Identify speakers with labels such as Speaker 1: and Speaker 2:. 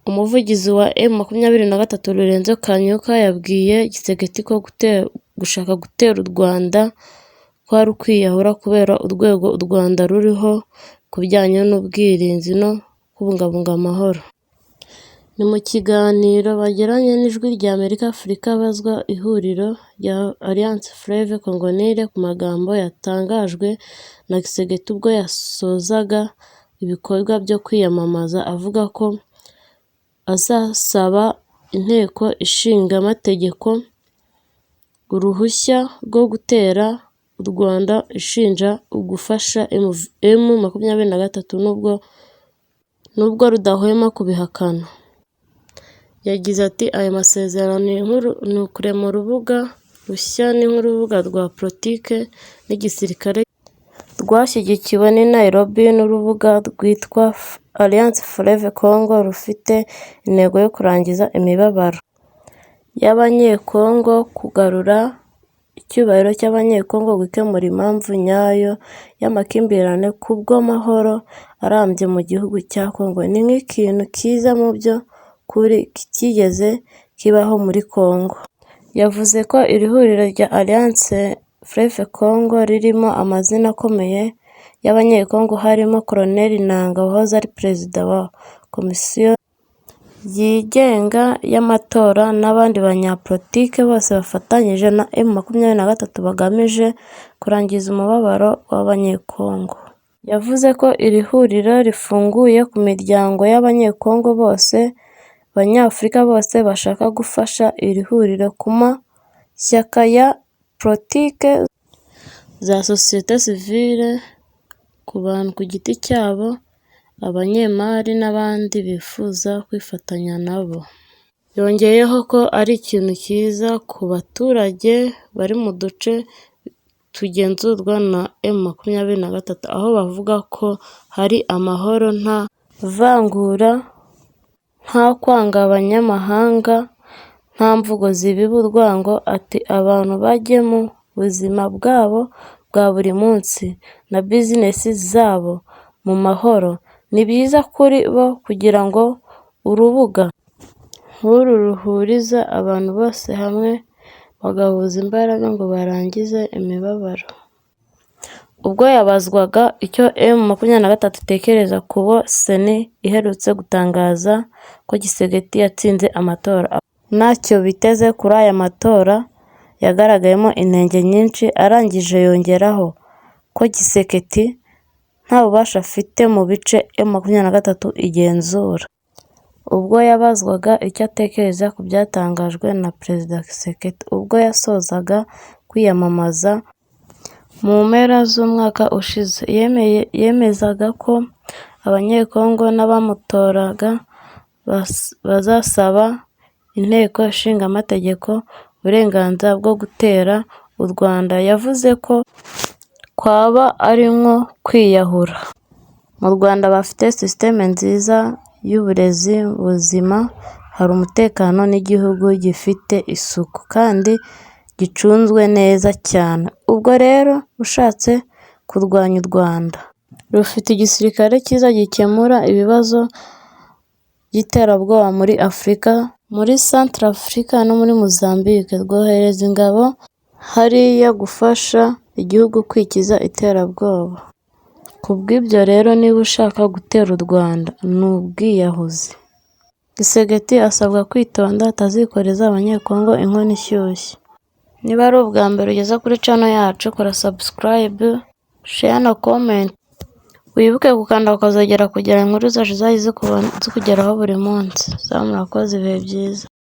Speaker 1: Umuvugizi wa M23, Lourenço Kanyuka, yabwiye Tshisekedi ko gushaka gutera u Rwanda kwari ukwiyahura kubera urwego u Rwanda ruriho ku bijyanye n'ubwirinzi no kubungabunga amahoro. Ni mu kiganiro bagiranye n'Ijwi ry'Amerika Africa abazwa ihuriro rya Alliance Fleuve Congo ku magambo yatangajwe na Tshisekedi ubwo yasozaga ibikorwa byo kwiyamamaza avuga ko azasaba Inteko Ishinga Amategeko uruhushya rwo gutera u Rwanda ishinja gufasha M23 nubwo rudahwema kubihakana. Yagize ati “Ayo masezerano ni ukurema urubuga rushya, ni nk'urubuga rwa politiki n'igisirikare rwashyigikiwe n'i Nairobi n'urubuga rwitwa Alliance Fleuve Congo rufite intego yo kurangiza imibabaro y'Abanyekongo, kugarura icyubahiro cy'Abanyekongo, gukemura impamvu nyayo y'amakimbirane ku bw'amahoro arambye mu gihugu cya Congo. Ni nk'ikintu cyiza mu by'ukuri kitigeze kibaho muri Congo.” Yavuze ko iri huriro rya Alliance Fleuve Congo ririmo amazina akomeye y'Abanyekongo harimo Corneille Nangaa wahoze ari Perezida wa Komisiyo yigenga y'amatora n'abandi banyapolitiki bose bafatanyije na M23 bagamije kurangiza umubabaro w'Abanyekongo. Yavuze ko iri huriro rifunguye ku miryango y'Abanyekongo bose, Abanyafurika bose bashaka gufasha iri huriro, ku mashyaka ya politiki, za sosiyete sivile, ku bantu ku giti cyabo, abanyemari n'abandi bifuza kwifatanya nabo. Yongeyeho ko ari ikintu cyiza ku baturage bari mu duce tugenzurwa na M23 aho bavuga ko hari amahoro, nta vangura, nta kwanga abanyamahanga, nta mvugo zibiba urwango. Ati “Abantu bajye mu buzima bwabo bwa buri munsi na bizinesi zabo mu mahoro. Ni byiza kuri bo kugira ngo urubuga nk'uru ruhuriza abantu bose hamwe bagahuza imbaraga ngo barangize imibabaro.” Ubwo yabazwaga icyo M23 itekereza kuba CENI iherutse gutangaza ko Tshisekedi yatsinze amatora, avuga ko ntacyo biteze kuri aya matora yagaragayemo inenge nyinshi, arangije yongeraho ko Tshisekedi nta bubasha afite mu bice M23 igenzura. Ubwo yabazwaga icyo atekereza ku byatangajwe na Perezida Tshisekedi ubwo yasozaga kwiyamamaza mu mpera z'umwaka ushize, yemezaga ko Abanyekongo n'abamutoraga bazasaba Inteko Ishinga Amategeko uburenganzira bwo gutera u Rwanda, yavuze ko kwaba ari nko kwiyahura. Mu Rwanda bafite system nziza y'uburezi buzima, hari umutekano n'igihugu gifite isuku kandi gicunzwe neza cyane. Ubwo rero ushatse kurwanya u Rwanda rufite igisirikare cyiza gikemura ibibazo by'iterabwoba muri Afurika, muri Centrafrique no muri Mozambique, rwohereza ingabo hariya gufasha igihugu kwikiza iterabwoba. Ku bw'ibyo rero niba ushaka gutera u Rwanda ni ubwiyahuzi.” Tshisekedi asabwa kwitonda atazikoreza Abanyekongo inkono ishyushye. Niba ari ubwa mbere ugeze kuri channel yacu, kora subscribe, share na comment. Wibuke gukanda akazogera kugira ngo inkuru zacu zizajye zikugeraho buri munsi. Murakoze, ibihe byiza.